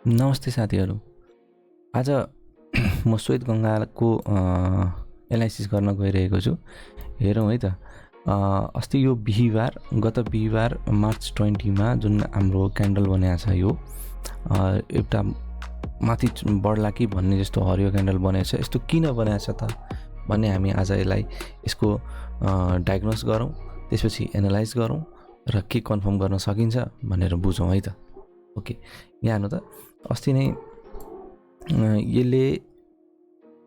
नमस्ते साथीहरू। आज म श्वेत गङ्गाको एनालाइसिस गर्न गइरहेको छु। हेरौँ है त। अस्ति यो गत बिहिबार मार्च 20 मा जुन हाम्रो क्यान्डल बनाएको छ, यो एउटा माथि बढ्ला कि भन्ने जस्तो हरियो क्यान्डल बनाएको छ। यस्तो किन बनाएको छ त भन्ने हामी आज यसको डायग्नोस गरौँ, त्यसपछि एनालाइज गरौँ र के कन्फर्म गर्न सकिन्छ भनेर बुझौँ है त। ओके, यहाँ हेर्नु त, अस्ति नै यसले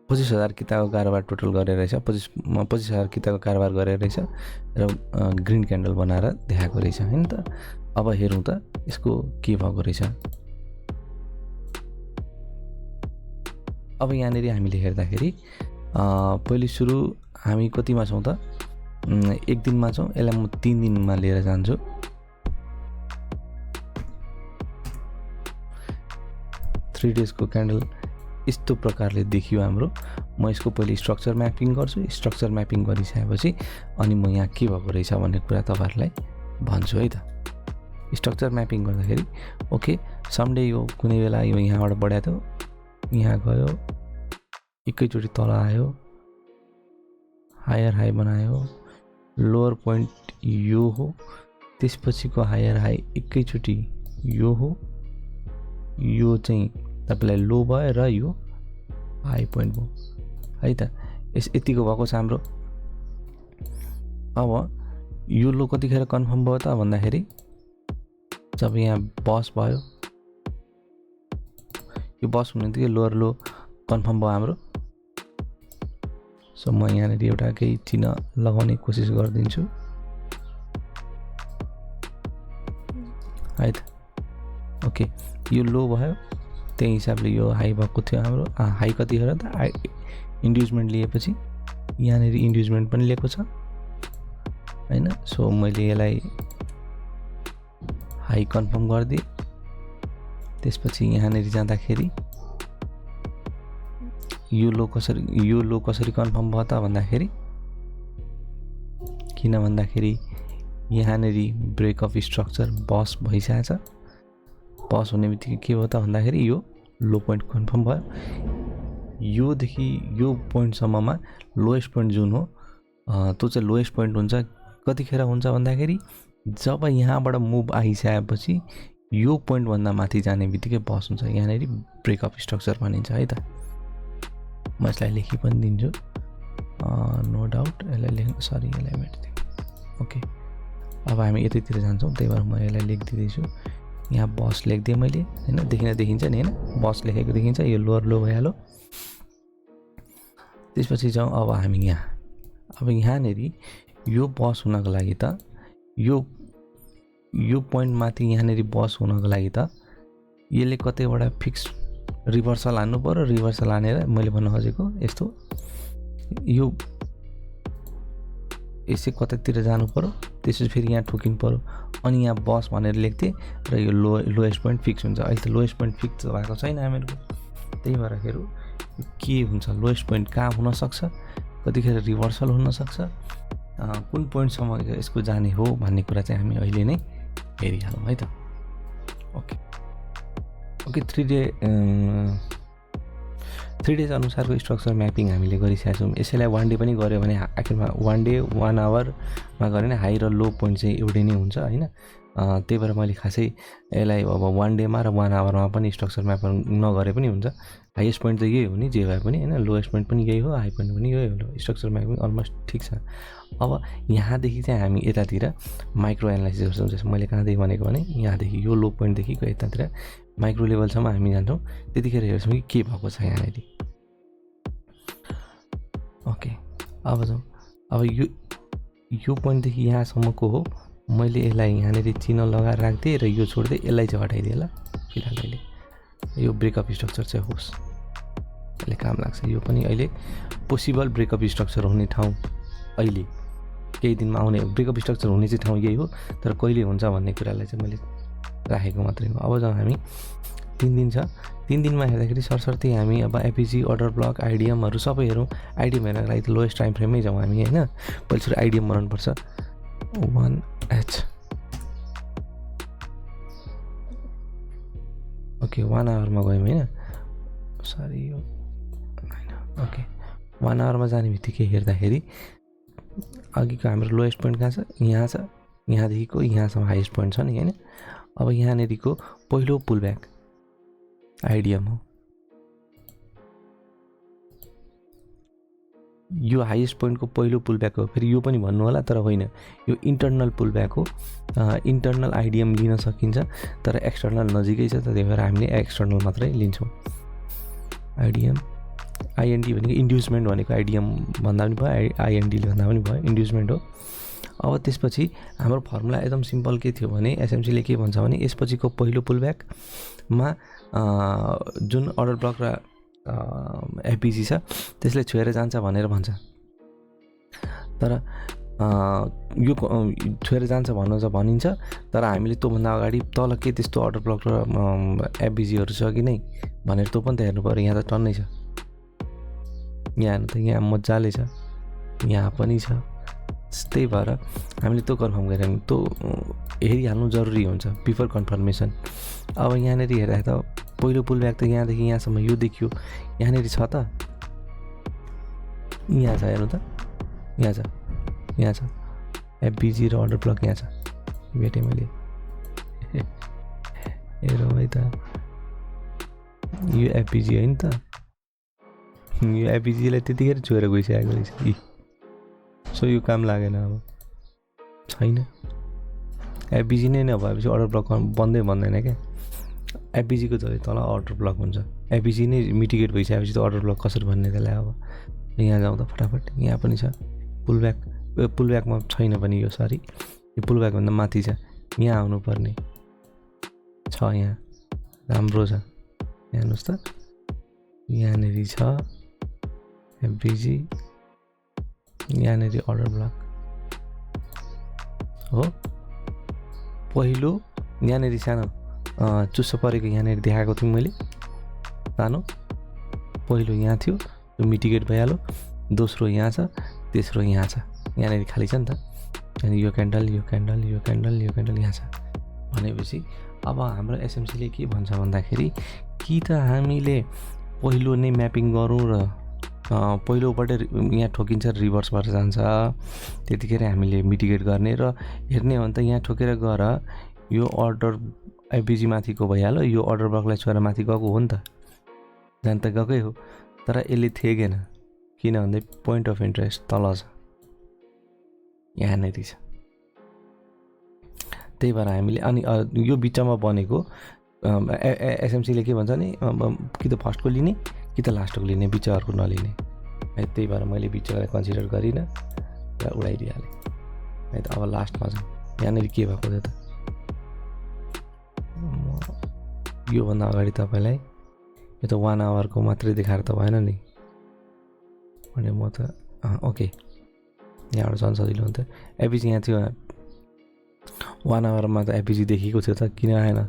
25,000 किताको कारोबार टोटल गरेर रहेछ। 25,000 किताको कारोबार गरेर रहेछ र ग्रिन क्यान्डल बनाएर देखाएको रहेछ हैन त। अब हेरौँ त यसको के भएको रहेछ। अब यहाँनिर हामीले हेर्दाखेरि पहिले सुरु हामी कतिमा छौँ त, एक दिनमा छौँ। यसलाई म 3 दिनमा लिएर जान्छु। थ्री डेजको क्यान्डल यस्तो प्रकारले देखियो हाम्रो। म यसको पहिले स्ट्रक्चर म्यापिङ गर्छु। स्ट्रक्चर म्यापिङ गरिसकेपछि अनि म यहाँ के भएको रहेछ भन्ने कुरा तपाईँहरूलाई भन्छु है त। स्ट्रक्चर म्यापिङ गर्दाखेरि ओके, सन्डे यो कुनै बेला यो यहाँबाट बढाएको थियो, यहाँ गयो, एकैचोटि तल आयो, हायर हाई बनायो, लोवर पोइन्ट यो हो, त्यसपछिको हायर हाई एकैचोटि यो हो, यो चाहिँ तपाईँलाई लो भयो र यो हाई पोइन्ट भयो है त। यतिको भएको छ हाम्रो। अब यो लो कतिखेर कन्फर्म भयो त भन्दाखेरि जब यहाँ बस भयो, यो बस हुने बित्तिकै लोवर लो कन्फर्म भयो हाम्रो। सो म यहाँनिर एउटा केही चिन्ह लगाउने कोसिस गरिदिन्छु है त। ओके, यो लो भयो, त्यही हिसाबले यो हाई भएको थियो हाम्रो। हाई कतिखेर त इन्ड्युसमेन्ट लिएपछि यहाँनिर इन्ड्युसमेन्ट पनि लिएको छ हैन। सो मैले यसलाई हाई कन्फर्म गरिदिएँ। त्यसपछि यहाँनिर जाँदाखेरि यो लो कसरी कन्फर्म भयो त भन्दाखेरि, किन भन्दाखेरि यहाँनिर ब्रेक अफ स्ट्रक्चर बस भइसकेको छ। बस हुने बित्तिकै के भयो त भन्दाखेरि यो लो पोइन्ट कन्फर्म भयो। योदेखि यो पोइन्टसम्ममा लोएस्ट पोइन्ट जुन हो त्यो चाहिँ लोएस्ट पोइन्ट हुन्छ। कतिखेर हुन्छ भन्दाखेरि जब यहाँबाट मुभ आइसकेपछि यो पोइन्टभन्दा माथि जाने बित्तिकै बस हुन्छ। यहाँनिर ब्रेक अफ स्ट्रक्चर भनिन्छ है त। म यसलाई लेखि पनि दिन्छु, नो डाउट। यसलाई मेटिदिउँ। ओके, अब हामी यतैतिर जान्छौँ, त्यही भएर म यसलाई लेखिदिँदैछु। यहाँ बस लेखिदिएँ मैले हैन, देखिन्छ नि हैन, बस लेखेको देखिन्छ। यो लोवर लो भइहाल्यो। त्यसपछि जाउँ अब हामी यहाँ। अब यहाँनिर यो बस हुनको लागि त यो पोइन्ट माथि यहाँनिर बस हुनको लागि त यसले कतैबाट फिक्स रिभर्सल हान्नु पर्यो। रिभर्सल हानेर मैले भन्न खोजेको यस्तो, यो यसै कतैतिर जानु पर्यो, त्यसपछि फेरि यहाँ ठोकिनु पर्यो, अनि यहाँ बस भनेर लेख्थेँ र यो लोएस्ट पोइन्ट फिक्स हुन्छ। अहिले त लोएस्ट पोइन्ट फिक्स भएको छैन हामीहरूको, त्यही भएर हेरौँ के हुन्छ। लोएस्ट पोइन्ट कहाँ हुनसक्छ, कतिखेर रिभर्सल हुनसक्छ, कुन पोइन्टसम्म यसको जाने हो भन्ने कुरा चाहिँ हामी अहिले नै हेरिहालौँ है त। ओके, 3 डेज अनुसारको स्ट्रक्चर म्यापिङ हामीले गरिसकेका छौँ। यसैलाई 1 डे पनि गऱ्यो भने आखिरमा 1 डे 1 आवरमा गऱ्यो भने हाई र लो पोइन्ट चाहिँ एउटै नै हुन्छ होइन। त्यही भएर मैले खासै यसलाई अब 1 डेमा र 1 आवरमा पनि स्ट्रक्चर म्याप नगरे पनि हुन्छ। हाइएस्ट पोइन्ट त यही हो नि, जे भए पनि होइन। लोएस्ट पोइन्ट पनि यही हो, हाई पोइन्ट पनि यही हो। स्ट्रक्चर म्यापिङ अलमोस्ट ठिक छ। अब यहाँदेखि चाहिँ हामी यतातिर माइक्रो एनालाइसिस गर्छौँ। जस्तो मैले कहाँदेखि भनेको भने यहाँदेखि यो लो पोइन्टदेखिको यतातिर माइक्रो लेभलसम्म हामी जान्छौँ। त्यतिखेर हेर्छौँ कि के भएको छ यहाँनिर। ओके, अब जाउँ। अब यो पोइन्टदेखि यहाँसम्मको हो। मैले यसलाई यहाँनिर चिन्ह लगाएर राख्दिएँ र यो छोड्दै यसलाई चाहिँ हटाइदिएँ ल फिलहाल। अहिले यो ब्रेकअप स्ट्रक्चर चाहिँ होस्, यसले काम लाग्छ। यो पनि अहिले पोसिबल ब्रेकअप स्ट्रक्चर हुने ठाउँ, अहिले केही दिनमा आउने ब्रेकअप स्ट्रक्चर हुने चाहिँ ठाउँ यही हो। तर कहिले हुन्छ भन्ने कुरालाई चाहिँ मैले राखेको मात्रै हो। अब जाउँ हामी 3 दिन छ। 3 दिनमा हेर्दाखेरि सरसर्ती हामी अब एपिजी, अर्डर ब्लक, आइडिएमहरू सबै हेरौँ। आइडिएम हेर्नको लागि त लोएस्ट टाइम फ्रेममै जाउँ हामी होइन। पहिले सुरु आइडिएम बनाउनुपर्छ। 1H ओके 1 आवरमा गयौँ होइन, सरी यो होइन। ओके 1 आवरमा जाने बित्तिकै हेर्दाखेरि अघिको हाम्रो लोएस्ट पोइन्ट कहाँ छ, यहाँ छ, यहाँदेखिको यहाँसम्म हाइएस्ट पोइन्ट छ नि होइन। अब यहाँनिरको पहिलो पुलब्याक आइडियम हो, यो हाइएस्ट पोइन्टको पहिलो पुलब्याक हो। फेरि यो पनि भन्नु होला तर होइन, यो इन्टरनल पुलब्याक हो। इन्टरनल आइडियम लिन सकिन्छ तर एक्सटर्नल नजिकै छ, त्यही भएर हामीले एक्सटर्नल मात्रै लिन्छौँ। आइडियम आइएनडी भनेको इन्ड्युसमेन्ट भनेको आइडियम भन्दा पनि भयो, आइएनडीले भन्दा पनि भयो, इन्ड्युसमेन्ट हो। अब त्यसपछि हाम्रो फर्मुला एकदम सिम्पल के थियो भने एसएमसीले के भन्छ भने यसपछिको पहिलो पुलब्याकमा जुन अर्डर ब्लक र एपिजी छ त्यसले छोएर जान्छ भनेर भन्छ। तर यो छोएर जान्छ भनिन्छ, तर हामीले त्योभन्दा अगाडि तल के त्यस्तो अर्डर ब्लक र एपिजीहरू छ कि नै भनेर त्यो पनि त हेर्नु पऱ्यो। यहाँ त टन्नै छ, यहाँ हेर्नु त यहाँ मजाले छ, यहाँ पनि छ। त्यही भएर हामीले त्यो कन्फर्म गरेर त्यो हेरिहाल्नु जरुरी हुन्छ बिफोर कन्फर्मेसन। अब यहाँनिर हेर्दा त पहिलो पुलब्याक त यहाँदेखि यहाँसम्म यो देखियो, यहाँनिर छ त, यहाँ छ हेर्नु त, यहाँ छ, यहाँ छ एफबिजी र अर्डर ब्लक यहाँ छ, भेटेँ मैले। हेरौँ है त, यो एफबिजी होइन त, यो एफबिजीलाई त्यतिखेर छोएर गइसकेको रहेछ। सो यो काम लागेन, अब छैन। एफबिजी नै नभएपछि अर्डर ब्लक बन्दै बन्दैन क्या। एफबिजीको त तल अर्डर ब्लक हुन्छ, एफबिजी नै मिटिगेट भइसकेपछि त अर्डर ब्लक कसरी भन्ने त्यसलाई। अब यहाँ जाउँ त फटाफट, यहाँ पनि छ पुलब्याकमा छैन पनि यो, सरी यो पुलब्याकभन्दा माथि छ, यहाँ आउनुपर्ने छ, यहाँ राम्रो छ। यहाँ हेर्नुहोस् त, यहाँनिर छ एफबिजी, यहाँनिर अर्डर ब्लक हो। पहिलो यहाँनिर सानो चुस्सो परेको यहाँनिर देखाएको थिएँ मैले, सानो पहिलो यहाँ थियो, यो मिटिगेट भइहाल्यो। दोस्रो यहाँ छ, तेस्रो यहाँ छ, यहाँनिर खाली छ नि त। अनि यो क्यान्डल, यो क्यान्डल, यो क्यान्डल, यो क्यान्डल यहाँ छ भनेपछि अब हाम्रो एसएमसीले के भन्छ भन्दाखेरि कि त हामीले पहिलो नै म्यापिङ गरौँ र पहिलोपट्टै यहाँ ठोकिन्छ रिभर्स भएर जान्छ, त्यतिखेर हामीले मिटिगेट गर्ने र हेर्ने हो भने त यहाँ ठोकेर गएर यो अर्डर एफबिजी माथिको भइहाल्यो, यो अर्डर ब्लकलाई छोएर माथि गएको हो नि त, जान त गएकै हो। तर यसले थिएन किन भन्दै पोइन्ट अफ इन्ट्रेस्ट तल छ, यहाँनिर छ। त्यही भएर हामीले अनि यो बिचमा बनेको एसएमसीले के भन्छ नि, कि त फर्स्टको लिने कि त लास्टको लिने, बिचहरूको नलिने है। त्यही भएर मैले बिचलाई कन्सिडर गरिनँ र उडाइदिइहालेँ है त। अब लास्टमा छ, यहाँनिर के भएको थियो त, योभन्दा अगाडि तपाईँलाई यो त 1 आवरको मात्रै देखाएर त भएन नि भने म त ओके यहाँबाट झन् सजिलो हुन्थ्यो। एपिजी यहाँ थियो 1 आवरमा त एपिजी देखिएको थियो त, किन आएन?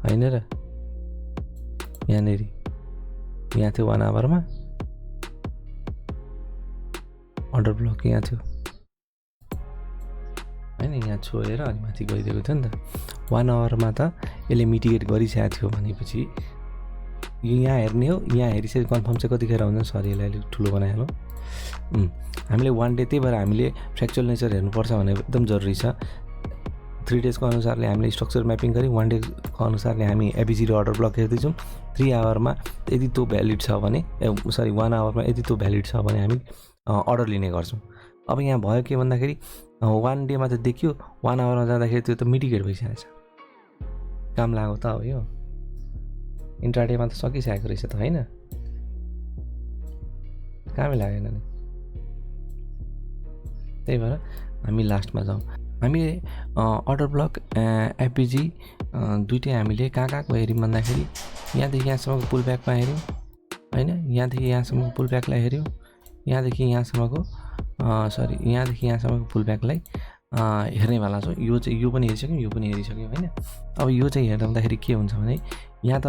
होइन र, यहाँनिर यहाँ थियो 1 आवरमा अर्डर ब्लक यहाँ थियो होइन, यहाँ छोएर अनि माथि गइदिएको थियो नि त। 1 आवरमा त यसले मिटिगेट गरिसकेको थियो भनेपछि यो यहाँ हेर्ने हो, यहाँ हेरिसकेपछि कन्फर्म चाहिँ कतिखेर हुन्छ, सरी यसलाई अलिक ठुलो बनाइहालौँ। हामीले 1 डे, त्यही भएर हामीले फ्र्याक्चुअल नेचर हेर्नुपर्छ भने एकदम जरुरी छ। 3 डेजको अनुसारले हामीले स्ट्रक्चर म्यापिङ गरी 1 डेको अनुसारले हामी एबिजी र अर्डर ब्लक हेर्दैछौँ। 3 आवरमा यदि त्यो भ्यालिड छ भने, सरी 1 आवरमा यदि त्यो भ्यालिड छ भने हामी अर्डर लिने गर्छौँ। अब यहाँ भयो के भन्दाखेरि 1 डेमा त देखियो, 1 आवरमा जाँदाखेरि त्यो त मिटिगेट भइसकेको छ, काम लाग्यो त। अब यो इन्ट्राडेमा त सकिसकेको रहेछ त होइन, कामै लागेन नि। त्यही भएर हामी लास्टमा जाउँ। हामीले अर्डर ब्लक एपिजी दुइटै हामीले कहाँ कहाँको हेऱ्यौँ भन्दाखेरि यहाँदेखि यहाँसम्मको पुल ब्याकमा हेऱ्यौँ होइन, यहाँदेखि यहाँसम्मको पुल ब्याकलाई हेऱ्यौँ, यहाँदेखि यहाँसम्मको सरी यहाँदेखि यहाँसम्मको पुल ब्याकलाई हेर्नेवाला छौँ। यो चाहिँ यो पनि हेरिसक्यौँ, यो पनि हेरिसक्यौँ होइन। अब यो चाहिँ हेर्दाखेरि के हुन्छ भने यहाँ त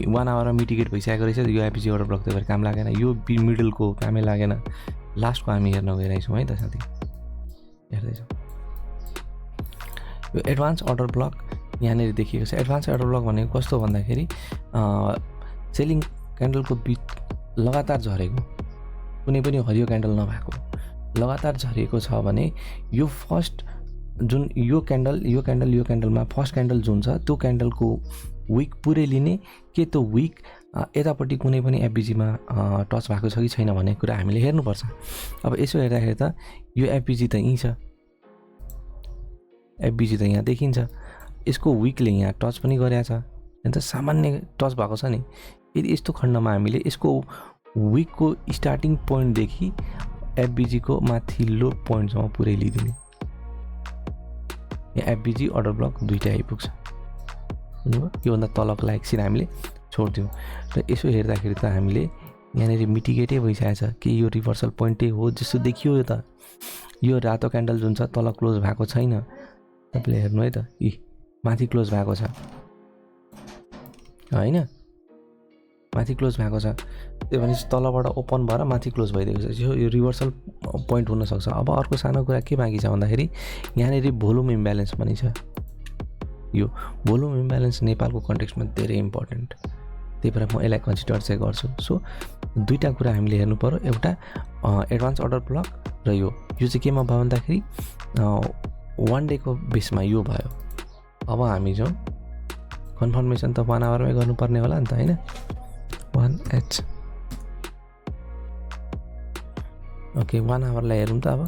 1 आवरमा मिटिगेट भइसकेको रहेछ, यो एपिजी अर्डर ब्लक त्यही भएर काम लागेन, यो मिडलको कामै लागेन, लास्टको हामी हेर्न गइरहेछौँ है त साथी, हेर्दैछौँ। यो एडभान्स अर्डर ब्लक यहाँनिर देखिएको छ। एडभान्स अर्डर ब्लक भनेको कस्तो भन्दाखेरि सेलिङ क्यान्डलको बिच लगातार झरेको, कुनै पनि हरियो क्यान्डल नभएको लगातार झरेको छ भने यो फर्स्ट जुन यो क्यान्डलमा फर्स्ट क्यान्डल जुन छ त्यो क्यान्डलको विक पुरै लिने के त्यो विक यतापट्टि कुनै पनि एफबिजीमा टच भएको छ कि छैन भन्ने कुरा हामीले हेर्नुपर्छ। अब यसो हेर्दाखेरि त यो एफबिजी त यहीँ छ, एफबिजी त यहाँ देखिन्छ, यसको विकले यहाँ टच पनि गरेको छ, अन्त सामान्य टच भएको छ नि। यदि यस्तो खण्डमा हामीले यसको विकको स्टार्टिङ पोइन्टदेखि एफबिजीको माथिल्लो पोइन्टसम्म पुरै लिइदिने, यहाँ एफबिजी अर्डर ब्लक दुईवटा आइपुग्छ, बुझ्नुभयो। योभन्दा तलको एकछिन हामीले छोडिदिउँ र यसो हेर्दाखेरि त हामीले यहाँनिर मिटिगेटै भइसकेको छ कि यो रिभर्सल पोइन्टै हो जस्तो देखियो। यो त यो रातो क्यान्डल जुन छ तल क्लोज भएको छैन, तपाईँले हेर्नु है त, माथि क्लोज भएको छ होइन, माथि क्लोज भएको छ, त्यो भनेपछि तलबाट ओपन भएर माथि क्लोज भइदिएको छ। यो रिभर्सल पोइन्ट हुनसक्छ। अब अर्को सानो कुरा के बाँकी छ भन्दाखेरि यहाँनिर भोल्युम इम्ब्यालेन्स पनि छ। यो भोल्युम इम्ब्यालेन्स नेपालको कन्टेक्स्टमा धेरै इम्पोर्टेन्ट, त्यही भएर म यसलाई कन्सिडर चाहिँ गर्छु। सो दुईवटा कुरा हामीले हेर्नु पऱ्यो, एउटा एडभान्स अर्डर ब्लक र यो चाहिँ केमा भयो भन्दाखेरि 1 डेको बेसमा यो भयो। अब हामी जाउँ, कन्फर्मेसन त 1 आवरमै गर्नुपर्ने होला नि त होइन, 1H ओके 1 आवरलाई हेरौँ त। अब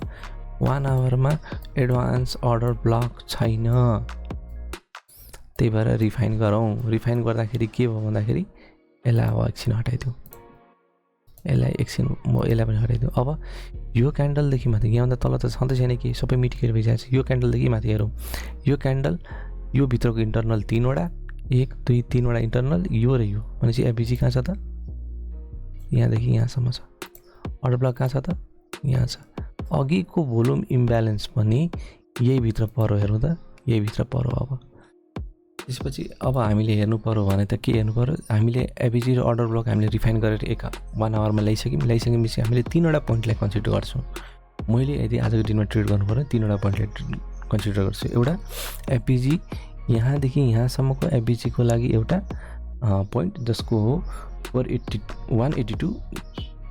1 आवरमा एडभान्स अर्डर ब्लक छैन, त्यही भएर रिफाइन गरौँ। रिफाइन गर्दाखेरि के भयो भन्दाखेरि यसलाई अब एकछिन हटाइदिउँ, यसलाई एकछिन म यसलाई पनि हटाइदिउँ। अब यो क्यान्डलदेखि माथि यहाँभन्दा तल त छँदै छैन कि सबै मिटिकेट भइसकेको छ। यो क्यान्डलदेखि माथि हेरौँ, यो क्यान्डल यो भित्रको इन्टरनल 3वटा, 1 2 3वटा इन्टरनल, यो र यो भनेपछि एफबिजी कहाँ छ त, यहाँदेखि यहाँसम्म छ। अर्डर ब्लक कहाँ छ त, यहाँ छ। अघिको भोल्युम इम्ब्यालेन्स पनि यही भित्र पर्यो, हेर्नु त यही भित्र पर्यो। अब त्यसपछि अब हामीले हेर्नु पऱ्यो भने त के हेर्नु पऱ्यो, हामीले एफबिजी र अर्डर ब्लक हामीले रिफाइन गरेर 1 आवरमा ल्याइसकेपछि हामीले 3वटा पोइन्टलाई कन्सिडर गर्छौँ। मैले यदि आजको दिनमा ट्रेड गर्नु पऱ्यो 3वटा पोइन्टलाई कन्सिडर गर्छु। एउटा एफबिजी यहाँदेखि यहाँसम्मको एफबिजीको लागि एउटा पोइन्ट जसको हो 182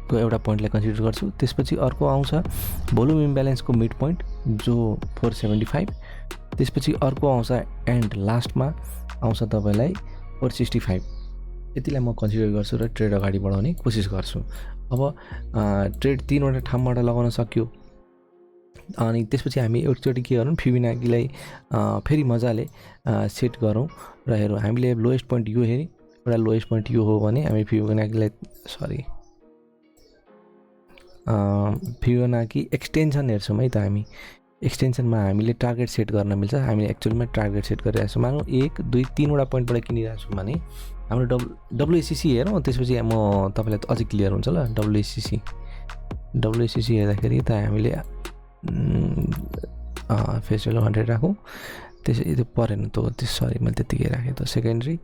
को एउटा पोइन्टलाई कन्सिडर गर्छु। त्यसपछि अर्को आउँछ भोल्युम इम्ब्यालेन्सको मिड पोइन्ट जो 475, त्यसपछि अर्को आउँछ एन्ड लास्टमा आउँछ तपाईँलाई 465। यतिलाई म कन्सिडर गर्छु र ट्रेड अगाडि बढाउने कोसिस गर्छु। अब ट्रेड 3वटा ठाउँबाट लगाउन सक्यो, अनि त्यसपछि हामी एकचोटि के गरौँ, फिबोनाकीलाई फेरि मजाले सेट गरौँ र हेरौँ। हामीले लोएस्ट पोइन्ट यो हेऱ्यौँ, एउटा लोएस्ट पोइन्ट यो हो भने हामी फिबोनाकी एक्सटेन्सन हेर्छौँ है त। हामी एक्सटेन्सनमा हामीले टार्गेट सेट गर्न मिल्छ। हामीले एक्चुअलीमा टार्गेट सेट गरिरहेको छौँ, मानौँ 1 2 3वटा पोइन्टबाट किनिरहेको छौँ भने हाम्रो डब्लुएससिसी हेरौँ, त्यसपछि म तपाईँलाई त अझै क्लियर हुन्छ ल। डब्लुएससिसी हेर्दाखेरि त हामीले फेस भ्यालु 100 राखौँ, त्यसै त्यो परेन त सरी मैले त्यतिकै राखेँ त। सेकेन्डरी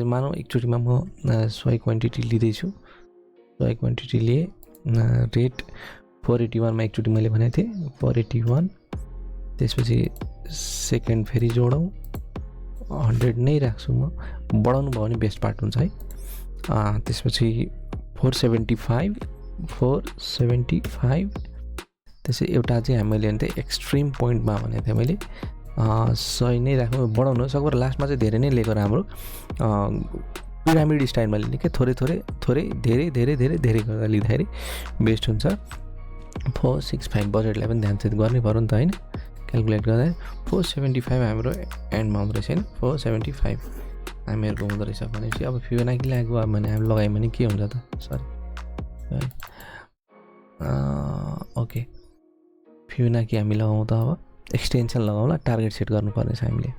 मानौँ एकचोटिमा म 100 क्वान्टिटी लिँदैछु, 100 क्वान्टिटी लिएँ, रेट 481मा एकचोटि मैले भनेको थिएँ 481, त्यसपछि सेकेन्ड फेरि जोडौँ 100 नै राख्छु म, बढाउनु भयो भने बेस्ट पार्ट हुन्छ है। त्यसपछि 475 त्यसै एउटा चाहिँ हामीले भने चाहिँ एक्सट्रिम पोइन्टमा भनेको थिएँ मैले 100 नै राख्नु, बढाउनु सकभर लास्टमा चाहिँ धेरै नै लिएको राम्रो। पिरामिड स्टाइलमा लिने क्या, थोरै धेरै गरेर लिँदाखेरि बेस्ट हुन्छ। 465 बजेटलाई पनि ध्यान चाहिँ गर्नै पऱ्यो नि त होइन, क्यालकुलेट गर्दा 475 हाम्रो एन्डमा हुँदो रहेछ होइन, 475 हामीहरूको हुँदो रहेछ भनेपछि अब फिबोनाकी लागेको भने हामी लगायौँ भने के हुन्छ त, सरी ओके फिबोनाकी हामी लगाउँ त। अब एक्सटेन्सन लगाउँला, टार्गेट सेट गर्नुपर्ने छ हामीले।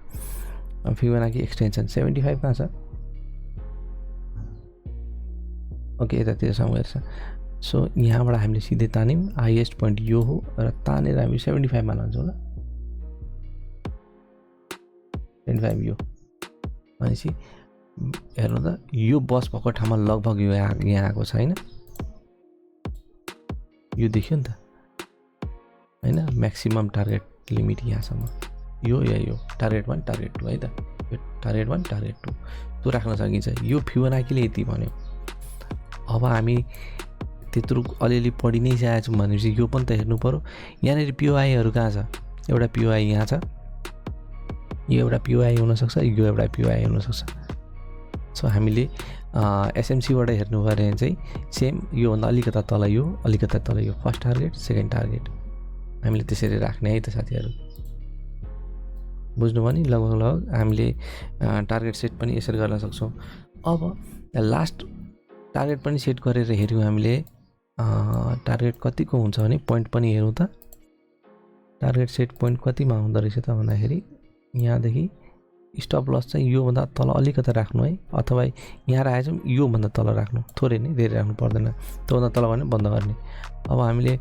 अब फिबोनाकी एक्सटेन्सन 75 कहाँ छ, ओके यतातिरसम्म हेर्छ। सो यहाँबाट हामीले सिधै तान्यौँ, हाइएस्ट पोइन्ट यो हो र तानेर हामी 75 मा लान्छौँ ल, 75 यो भनेपछि हेर्नु त यो बस भएको ठाउँमा लगभग यो यहाँ आएको छ होइन, यो देख्यो नि त होइन, म्याक्सिमम टार्गेट लिमिट यहाँसम्म यो या यो टार्गेट 1 टार्गेट 2 है त, यो टार्गेट 1 टार्गेट 2 त्यो राख्न सकिन्छ। यो फिबोनाकीले यति भन्यो। अब हामी त्यत्रो अलिअलि पढि नै सकेको छौँ भनेपछि यो पनि त हेर्नु पऱ्यो। यहाँनिर पिओआईहरू कहाँ छ? एउटा पिओआई यहाँ छ, यो एउटा पिओआई हुनसक्छ, यो एउटा पिओआई हुनसक्छ। सो हामीले एसएमसीबाट हेर्नु पऱ्यो भने चाहिँ सेम योभन्दा अलिकता तल यो, अलिकता तल यो, फर्स्ट टार्गेट सेकेन्ड टार्गेट हामीले त्यसरी राख्ने है त साथीहरू। बुझ्नुभयो नि? लगभग हामीले टार्गेट सेट पनि यसरी गर्न सक्छौँ। अब लास्ट टार्गेट पनि सेट गरेर हेऱ्यौँ हामीले, टार्गेट कतिको हुन्छ भने पोइन्ट पनि हेरौँ त। टार्गेट सेट पोइन्ट कतिमा हुँदो रहेछ त भन्दाखेरि यहाँदेखि स्टप लस चाहिँ योभन्दा तल अलिकता राख्नु है, अथवा यहाँ राखेछौँ योभन्दा तल राख्नु, थोरै नै धेरै राख्नु पर्दैन। त्योभन्दा तल भने बन्द गर्ने। अब हामीले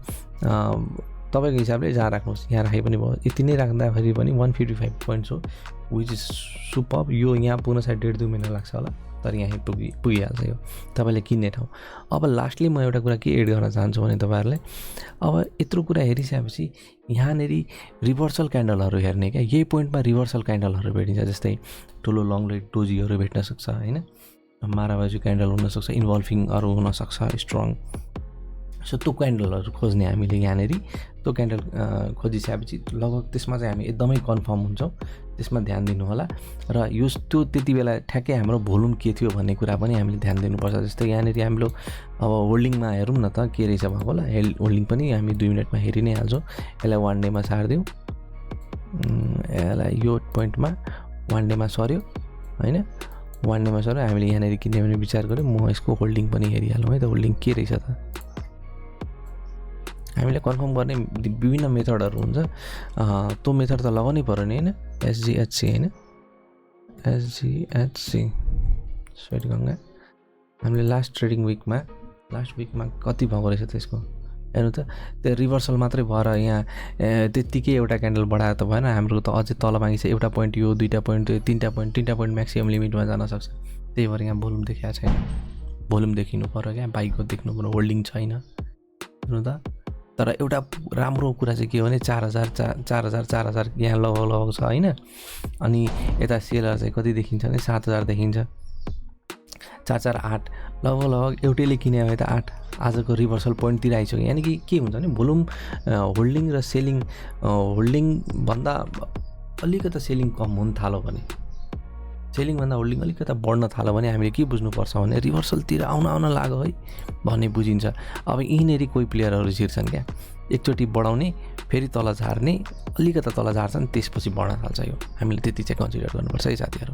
तपाईँको हिसाबले जहाँ राख्नुहोस्, यहाँ राखे पनि भयो। यति नै राख्दाखेरि पनि 155 पोइन्ट्स हो, विच इज सुपर। यो यहाँ पुग्न सायद 1.5-2 महिना लाग्छ होला, तर यहाँ पुगिहाल्छ यो तपाईँले किन्ने ठाउँ। अब लास्टली म एउटा कुरा के एड गर्न चाहन्छु भने तपाईँहरूलाई, अब यत्रो कुरा हेरिसकेपछि यहाँनिर रिभर्सल क्यान्डलहरू हेर्ने क्या। यही पोइन्टमा रिभर्सल क्यान्डलहरू भेटिन्छ, जस्तै ठुलो लङ लेग डोजीहरू भेट्न सक्छ होइन, माराबाजु क्यान्डल हुनसक्छ, इन्भल्भिङहरू हुनसक्छ स्ट्रङ। सो त्यो क्यान्डलहरू खोज्ने हामीले यहाँनिर। त्यो क्यान्डल खोजिसकेपछि लगभग त्यसमा चाहिँ हामी एकदमै कन्फर्म हुन्छौँ, त्यसमा ध्यान दिनु होला। र यो त्यो त्यति बेला ठ्याक्कै हाम्रो भोल्युम के थियो भन्ने कुरा पनि हामीले ध्यान दिनुपर्छ। जस्तै यहाँनिर हाम्रो अब होल्डिङमा हेरौँ न त के रहेछ भएको होला। होल्डिङ पनि हामी 2 मिनटमा हेरि नै हाल्छौँ। यसलाई 1 डेमा सारिदिउँ, यसलाई यो पोइन्टमा 1 डेमा सर्यो होइन, 1 डेमा सर्यो। हामीले यहाँनिर किन्ने भने विचार गऱ्यौँ, म यसको होल्डिङ पनि हेरिहालौँ है त, होल्डिङ के रहेछ त। हामीले कन्फर्म गर्ने विभिन्न मेथडहरू हुन्छ, त्यो मेथड त लगाउनै पऱ्यो नि होइन। एसजिएचसी होइन, एसजिएचसी स्वेट गङ्गा। हामीले लास्ट ट्रेडिङ विकमा कति भएको रहेछ त्यसको हेर्नु त। त्यो रिभर्सल मात्रै भएर यहाँ त्यत्तिकै एउटा क्यान्डल बढाएर त भएन, हाम्रो त अझै तल मागि छ। एउटा पोइन्ट यो, 2टा पोइन्ट, 3टा पोइन्ट म्याक्सिमम लिमिटमा जान सक्छ। त्यही भएर यहाँ भोल्युम देखाएको छैन, भोल्युम देखिनु पऱ्यो क्या, बाइकको देख्नु पऱ्यो, होल्डिङ छैन हेर्नु त। तर एउटा राम्रो कुरा चाहिँ के हो भने 4000 यहाँ लगभग छ होइन। अनि यता सेलर चाहिँ कति देखिन्छ भने 7000 देखिन्छ, 448 लगभग एउटैले किन्यो भने त 8 आजको रिभर्सल पोइन्टतिर आइसक्यो। यानि कि के हुन्छ भने भोल्युम होल्डिङ र सेलिङ, होल्डिङभन्दा अलिकता सेलिङ कम हुन थाल्यो भने, सेलिङभन्दा होल्डिङ अलिकता बढ्न थाल्यो भने हामीले के बुझ्नुपर्छ भने रिभर्सलतिर आउन लाग्यो है भन्ने बुझिन्छ। अब यहीँनिर कोही प्लेयरहरू छिर्छन् क्या, एकचोटि बढाउने फेरि तल झार्ने, अलिकता तल झार्छन् त्यसपछि बढ्न थाल्छ। यो हामीले त्यति चाहिँ कन्सिडर गर्नुपर्छ है साथीहरू।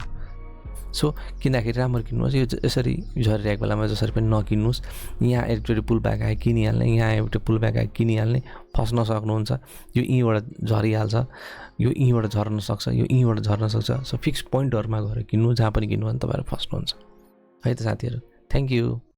सो किन्दाखेरि राम्रो किन्नुहोस्, यो यसरी झरिरहेको बेलामा जसरी पनि नकिन्नुहोस्। यहाँ एकचोटि पुल ब्याक आयो किनिहाल्ने, यहाँ एउटा पुल ब्याक आयो किनिहाल्ने, फस्न सक्नुहुन्छ। यो यहीँबाट झरिहाल्छ, यो यहीँबाट झर्न सक्छ, यो यहीँबाट झर्न सक्छ। सो फिक्स पोइन्टहरूमा गएर किन्नु, जहाँ पनि किन्नु भने तपाईँहरू फस्नुहुन्छ है त साथीहरू। Thank you.